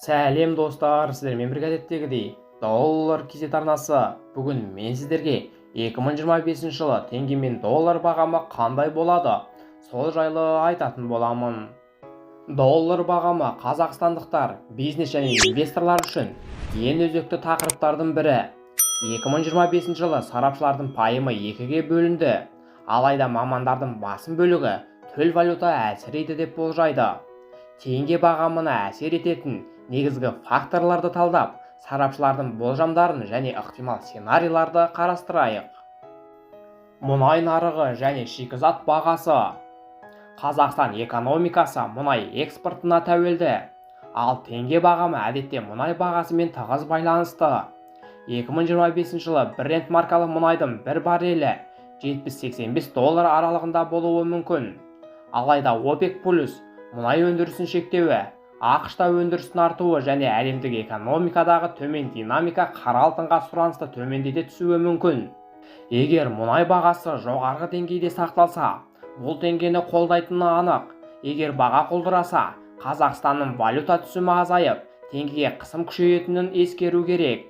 Сәлем, достар! Сіздермен бірге әдеттегідей Доллар KZ арнасы. Бүгін мен сіздерге 2025 жылы теңге мен доллар бағамы қандай болады, сол жайлы айтатын боламын. Доллар бағамы қазақстандықтар, бизнес және инвесторлар үшін ең өзекті тақырыптардың бірі. 2025 жылы сарапшылардың пайымы екіге бөлінді. Алайда мамандардың басым бөлігі төл валюта әлсірейді деп болжайды. Теңге бағамына әсер ететін негізгі факторларды талдап, сарапшылардың болжамдарын және ықтимал сценарийларды қарастырайық. Мұнай нарығы және шикізат бағасы. Қазақстан экономикасы мұнай экспортына тәуелді, ал теңге бағамы әдетте мұнай бағасымен тығыз байланысты. 2025 жылы Брент маркалы мұнайдың бір баррелі 70-85 доллар аралығында болуы мүмкін. Алайда ОПЕК плюс мұнай өндірісін шектеуі, АҚШ-та өндірістің артуы және әлемдік экономикадағы төмен динамика қара алтынға сұранысты төмендете түсуі мүмкін. Егер мұнай бағасы жоғарғы деңгейде сақталса, бұл теңгені қолдайтыны анық. Егер баға құлдыраса, Қазақстанның валюта түсімі азайып, теңгеге қысым күшейетінін ескеру керек.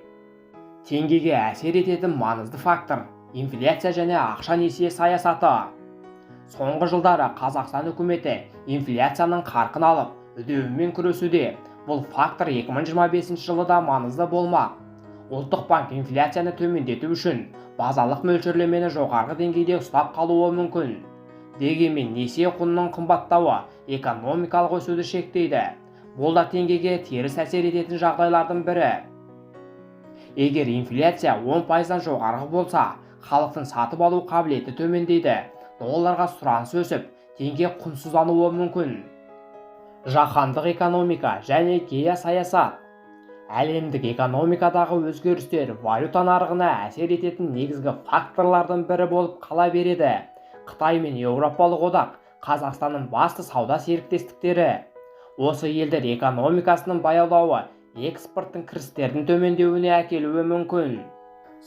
Теңгеге әсер ететін маңызды фактор – инфляция және ақша несие саясаты. Соңғы жылдары Қазақстан үкіметі инфляцияның қарқын алып үдеуімен күресуде. Бұл фактор 2025 жылы да маңызды болмақ. Ұлттық банк инфляцияны төмендету үшін базалық мөлшерлемені жоғарғы деңгейде ұстап қалуы мүмкін. Дегенмен несие құнының қымбаттауы экономикалық өсуді шектейді. Бұл да теңгеге теріс әсер ететін жағдайлардың бірі. Егер инфляция 10%-дан жоғарғы болса, халықтың сатып алу қабілеті төмендейді, долларға сұраныс өсіп, теңге құнсыздануы мүмкін. Жаһандық экономика және геосаясат. Әлемдік экономикадағы өзгерістер валюта нарығына әсер ететін негізгі факторлардың бірі болып қала береді. Қытай мен Еуропалық одақ – Қазақстанның басты сауда серіктестіктері. Осы елдер экономикасының баяулауы экспорттың кірістердің төмендеуіне әкелуі мүмкін.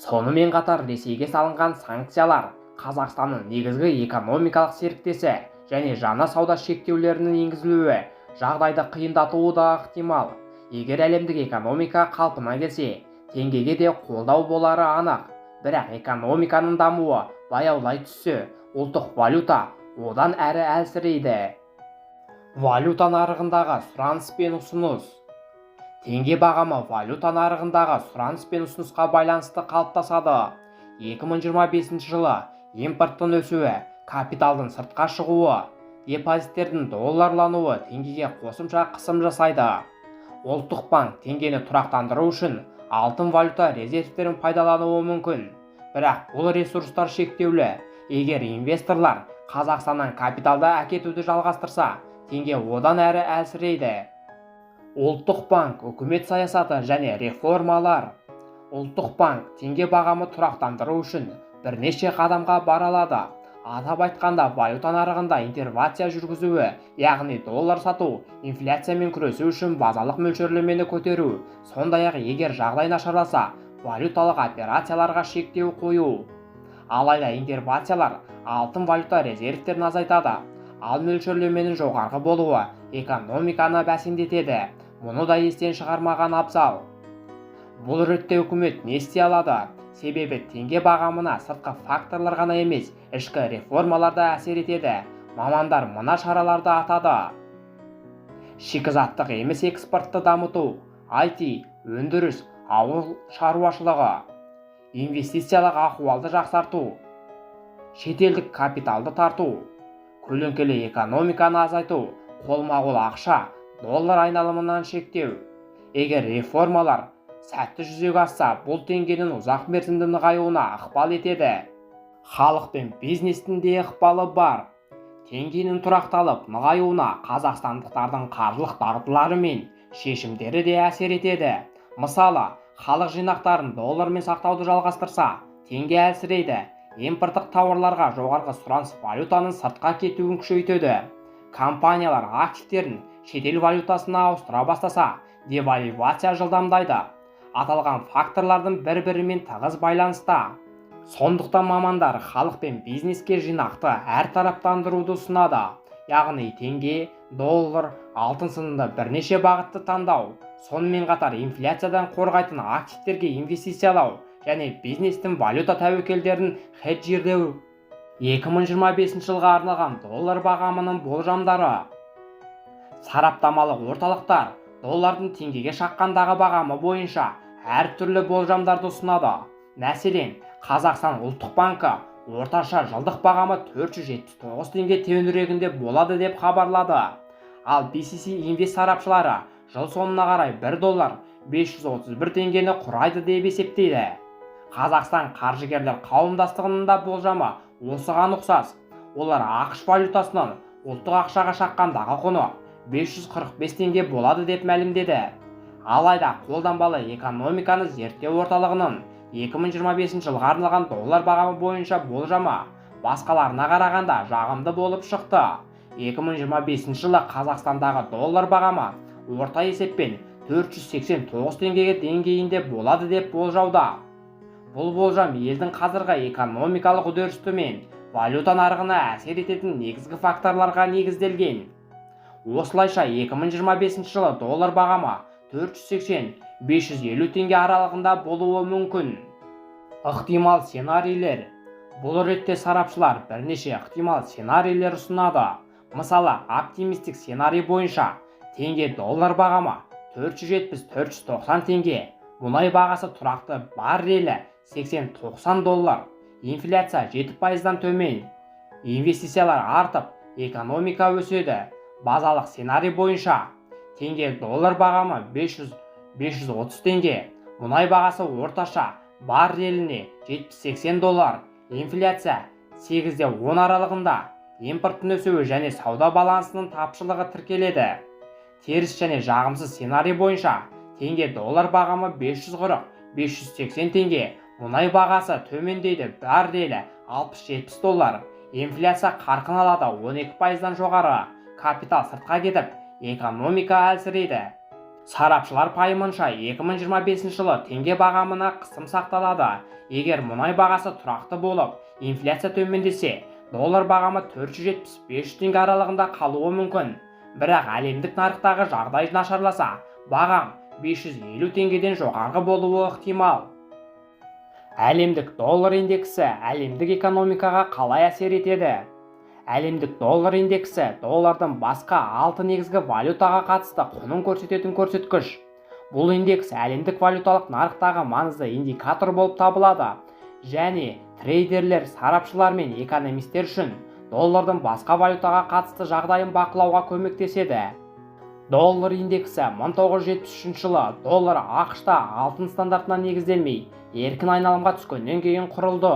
Сонымен қатар Ресейге салынған санкциялар, Қазақстанның негізгі экономикалық серіктесі, және жаңа сауда шектеулерінің енгізілуі жағдайды қиындатуы да ықтимал. Егер әлемдік экономика қалпына келсе, теңгеге де қолдау болары анық. Бірақ экономиканың дамуы баяулай түссе, ұлттық валюта одан әрі әлсірейді. Валюта нарығындағы сұраныс пен ұсыныс. Теңге бағамы валюта нарығындағы сұраныс пен ұсынысқа байланысты қалыптасады. 2025 жылы импорттың өсуі, капиталдың сыртқа шығуы, депозиттердің долларлануы теңгеге қосымша қысым жасайды. Ұлттық банк теңгені тұрақтандыру үшін алтын валюта резервтерін пайдалануы мүмкін. Бірақ бұл ресурстар шектеулі. Егер инвесторлар Қазақстаннан капиталды әкетуді жалғастырса, теңге одан әрі әлсірейді. Ұлттық банк, үкімет саясаты және реформалар. Ұлттық банк теңге бағамы тұрақтандыру үшін бірнеше қадамға бара алады. Атап айтқанда, валюта нарығында интервенция жүргізуі, яғни доллар сату, инфляциямен күресу үшін базалық мөлшерлемені көтеру, сондай-ақ егер жағдай нашарласа, валюталық операцияларға шектеу қою. Алайда интервенциялар алтын валюта резервтерін азайтады, ал мөлшерлеменің жоғарғы болуы экономиканы бәсеңдетеді. Мұны да естен шығармаған абзал. Бұл ретте үкімет не істей алады? Себебі теңге бағамына сыртқы факторлар ғана емес, ішкі реформалар да әсер етеді. Мамандар мына шараларды атады: шикізаттық емес экспортты дамыту, IT, өндіріс, ауыл шаруашылығы, инвестициялық ахуалды жақсарту, шетелдік капиталды тарту, көлеңкелі экономиканы азайту, қолма-қол ақша, доллар айналымынан шектеу. Егер реформалар сәтті жүзеге асса, бұл теңгенің ұзақ мерзімді нығаюына ықпал етеді. Халық пен бизнестің де ықпалы бар. Теңгенің тұрақталып нығаюына қазақстандықтардың қаржылық дағдылары мен шешімдері де әсер етеді. Мысалы, халық жинақтарын доллармен сақтауды жалғастырса, теңге әлсірейді. Импорттық тауарларға жоғарғы сұраныс валютаның сыртқа кетуін күшейтеді. Компаниялар активтерін шетел валютасына ауыстыра бастаса, девальвация жылдамдайды. Аталған факторлардың бір-бірімен тығыз байланыста. Сондықтан мамандар халық пен бизнеске жинақты әртараптандыруды ұсынады, яғни теңге, Доллар, алтын сынды бірнеше бағытты таңдау, сонымен қатар инфляциядан қорғайтын активтерге инвестициялау және бизнестің валюта тәуекелдерін хеджирлеу. 2025 жылға арналған доллар бағамының болжамдары. Сараптамалық орталықтар доллардың теңгеге шаққандағы бағамы бойынша әртүрлі болжамдарды ұсынады. Мәселен, Қазақстан ұлттық банкі орташа жылдық бағамы 479 теңге төңірегінде болады деп хабарлады. Ал BCC Invest сарапшылары жыл соңына қарай 1 доллар 531 теңгені құрайды деп есептейді. Қазақстан қаржыгерлер қауымдастығының да болжамы осыған ұқсас. Олар АҚШ валютасының ұлттық ақшаға шаққандағы құны 545 теңге болады деп мәлімдеді. Алайда қолданбалы экономиканы зерттеу орталығының 2025 жылға арналған доллар бағамы бойынша болжамы басқаларына қарағанда жағымды болып шықты. 2025 жылы Қазақстандағы доллар бағамы орта есеппен 489 теңгеге деңгейінде болады деп болжауда. Бұл болжам елдің қазіргі экономикалық үдерісі мен валюта нарығына әсер ететін негізгі факторларға негізделген. Осылайша, 2025 жылы доллар бағамы 480-550 теңге аралығында болуы мүмкін. Ықтимал сценарийлер. Бұл ретте сарапшылар бірнеше ықтимал сценарийлер ұсынады. Мысалы, оптимистік сценарий бойынша теңге доллар бағамы 470-490 теңге, мұнай бағасы тұрақты, баррелі 80-90 доллар, инфляция 7%-дан төмен, инвестициялар артып, экономика өседі. Базалық сценарий бойынша теңге доллар бағамы 500-530 теңге, мұнай бағасы орташа барреліне 70-80 доллар, инфляция 8-10 аралығында, импорттың өсуі және сауда балансының тапшылығы тіркеледі. Теріс және жағымсыз сценарий бойынша теңге доллар бағамы 540-580 теңге, мұнай бағасы төмендейді, баррелі 60-70 доллар, инфляция қарқын алады, 12%-дан жоғары, капитал сыртқа кетіп, экономика әлсірейді. Сарапшылар пайымынша, 2025 жылы теңге бағамына қысым сақталады. Егер мұнай бағасы тұрақты болып, инфляция төмендесе, доллар бағамы 470-500 теңге аралығында қалуы мүмкін. Бірақ әлемдік нарықтағы жағдай нашарласа, бағам 550 теңгеден жоғарғы болуы ықтимал. Әлемдік доллар индексі әлемдік экономикаға қалай әсер етеді? Әлемдік доллар индексі – доллардың басқа алты негізгі валютаға қатысты құнын көрсететін көрсеткіш. Бұл индекс әлемдік валюталық нарықтағы маңызды индикатор болып табылады және трейдерлер, сарапшылар мен экономистер үшін доллардың басқа валютаға қатысты жағдайын бақылауға көмектеседі. Доллар индексі 1973 жылы доллар АҚШ-та алтын стандартына негізделмей, еркін айналымға түскеннен кейін құрылды.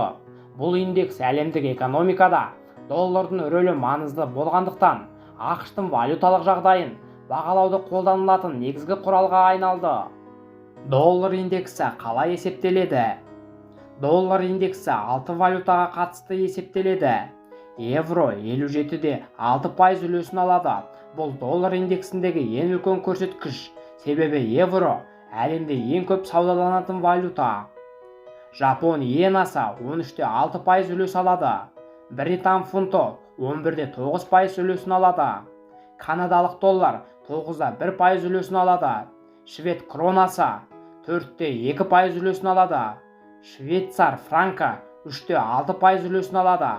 Бұл индекс әлемдік экономикада доллардың рөлі маңызды болғандықтан, АҚШ-тың валюталық жағдайын бағалауда қолданылатын негізгі құралға айналды. Доллар индексі қалай есептеледі? Доллар индексі алты валютаға қатысты есептеледі. Евро 57,6% үлесін алады. Бұл доллар индексіндегі ең үлкен көрсеткіш, себебі евро әлемде ең көп саудаланатын валюта. Жапон иенасы 13,6% үлес алады. Британ фунты 11,9% үлесін алады. Канадалық доллар 9,1% үлесін алады. Швед кронасы 4,2% үлесін алады. Швейцар франкі 3,6% үлесін алады.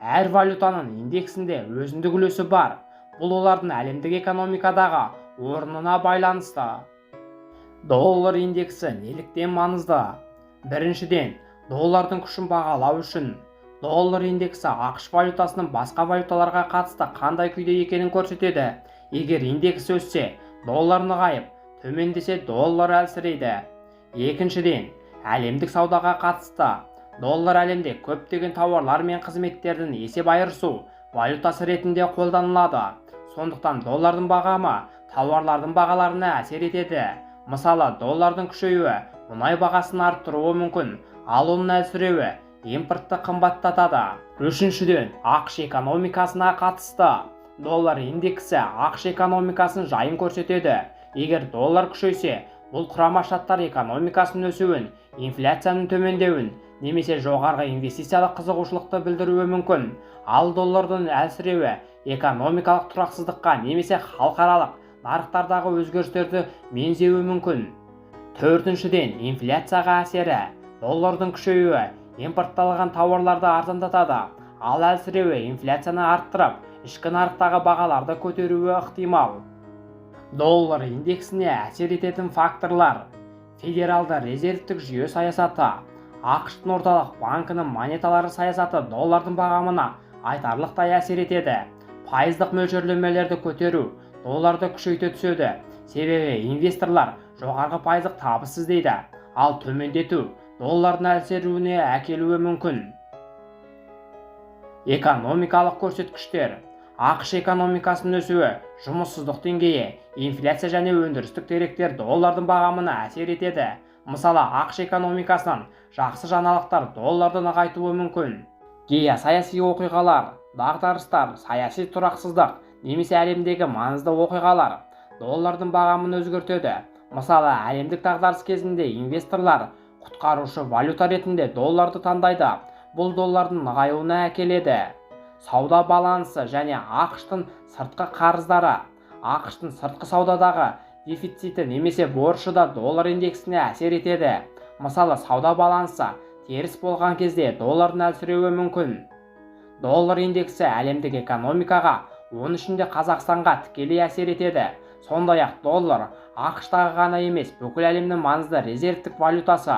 Әр валютаның индексінде өзіндік үлесі бар. Бұл олардың әлемдік экономикадағы орнына байланысты. Доллар индексі неліктен маңызды? Біріншіден, доллардың күшін бағалау үшін. Доллар индексі АҚШ валютасының басқа валюталарға қатысты қандай күйде екенін көрсетеді. Егер индекс өссе, доллар нығайып, төмендесе, доллар әлсірейді. Екіншіден, әлемдік саудаға қатысты. Доллар әлемде көптеген тауарлар мен қызметтердің есеп айырысу валютасы ретінде қолданылады. Сондықтан доллардың бағамы тауарлардың бағаларына әсер етеді. Мысалы, доллардың күшеюі мұнай бағасын арттыруы мүмкін, ал оның әлсіреуі импортты қымбаттатады. Үшіншіден, АҚШ экономикасына қатысты. Доллар индексі АҚШ экономикасының жайын көрсетеді. Егер доллар күшейсе, бұл Құрама Штаттар экономикасының өсуін, инфляцияның төмендеуін немесе жоғарғы инвестициялық қызығушылықты білдіруі мүмкін. Ал доллардың әлсіреуі Экономикалық тұрақсыздыққа немесе халықаралық нарықтардағы өзгерістерді меңзеуі мүмкін. Төртіншіден, инфляцияға әсері. Доллардың күшеюі импортталған тауарларды арзандатады, ал әлсіреуі инфляцияны арттырып, ішкі нарықтағы бағаларды көтеруі ықтимал. Доллар индексіне әсер ететін факторлар. Федералды резервтік жүйе саясаты. АҚШ-тың орталық банкінің монетарлы саясаты доллардың бағамына айтарлықтай әсер етеді. Пайыздық мөлшерлемелерді көтеру долларды күшейте түседі, себебі инвесторлар жоғарғы пайыздық табыс іздейді, ал төмендету доллардың әлсіреуіне әкелуі мүмкін. Экономикалық көрсеткіштер. АҚШ экономикасының өсуі, жұмыссыздық деңгейі, инфляция және өндірістік деректер доллардың бағамына әсер етеді. Мысалы, АҚШ экономикасынан жақсы жаңалықтар долларды нығайтуы мүмкін. Геосаяси оқиғалар, дағдарыстар, саяси тұрақсыздық немесе әлемдегі маңызды оқиғалар доллардың бағамын өзгертеді. Мысалы, әлемдік дағдарыс кезінде инвесторлар құтқарушы валюта ретінде долларды таңдайды. Бұл доллардың нығаюына әкеледі. Сауда балансы және АҚШ-тың сыртқы қарыздары. АҚШ-тың сыртқы саудадағы дефициті немесе борышы да доллар индексіне әсер етеді. Мысалы, сауда балансы теріс болған кезде доллардың әлсіреуі мүмкін. Доллар индексі әлемдік экономикаға, оның ішінде Қазақстанға тікелей әсер етеді. Сондай-ақ доллар АҚШ-тағы ғана емес, бүкіл әлемнің маңызды резервтік валютасы.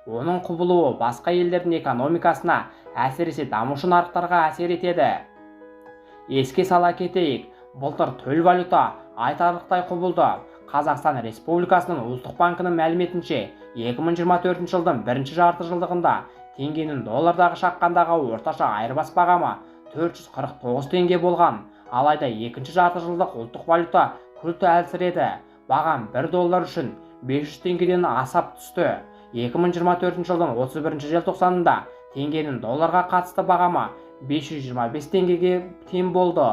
Оның құбылуы басқа елдердің экономикасына, әсіресе дамушы нарықтарға әсер етеді. Еске сала кетейік, былтыр төл валюта айтарлықтай құбылды. Қазақстан Республикасының ұлттық банкінің мәліметінше, 2024 жылдың бірінші жарты жылдығында теңгенің долларға шаққандағы орташа айырбас бағамы 449 теңге болған. Алайда екінші жарты жылдық ұлттық валюта күрт әлсіреді. Бағам 1 доллар үшін 500 теңгеден асап түсті. 2024 жылдың 31 желтоқсанында теңгенің долларға қатысты бағамы 525 теңгеге тең болды.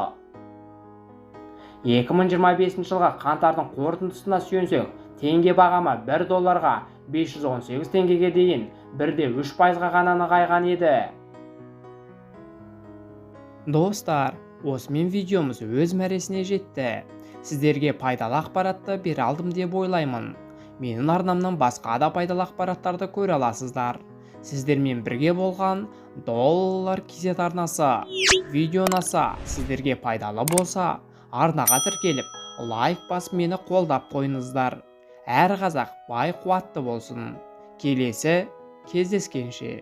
2025 жылғы қаңтардың қорытындысына сүйенсек, теңге бағамы 1 долларға 518 теңгеге дейін 1,3%-ға ғана нығайған еді. Достар, осымен видеомыз өз мәресіне жетті. Сіздерге пайдалы ақпаратты бере алдым деп ойлаймын. Менің арнамнан басқа да пайдалы ақпараттарды көре аласыздар. Сіздермен бірге болған Доллар KZ арнасы. Видео ұнаса, сіздерге пайдалы болса, арнаға тіркеліп, лайк басып мені қолдап қойыңыздар. Әр қазақ бай қуатты болсын. Келесі кездескенше.